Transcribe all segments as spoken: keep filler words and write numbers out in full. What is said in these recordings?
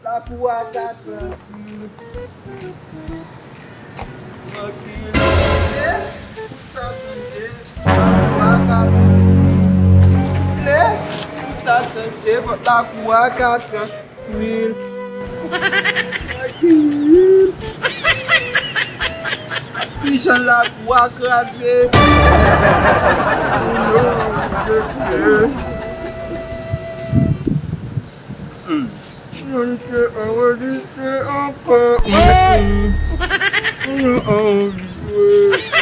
Lakou a ka trankil. Trankil. Lè pou sa chanje, lakou a ka trankil. Lè pou sa chanje, lakou a ka trankil. Trankil. Kijan lakou a kraze. Hmm. Yon te anrejistre ankò. Yon anvi jwe.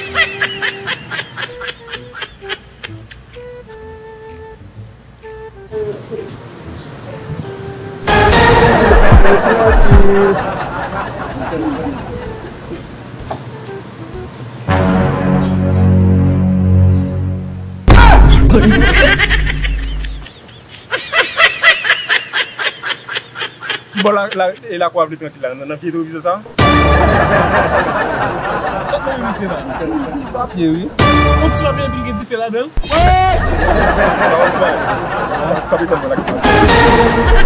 Ki bò la, la, e lakou a vle trankil la, nan, nan vye televizè sa? Sa k nan men misye la? Ti papye, wi. Yon ti papye epi l gen dife ladan l? Wi! Kanpe tann mwen la, ki sa?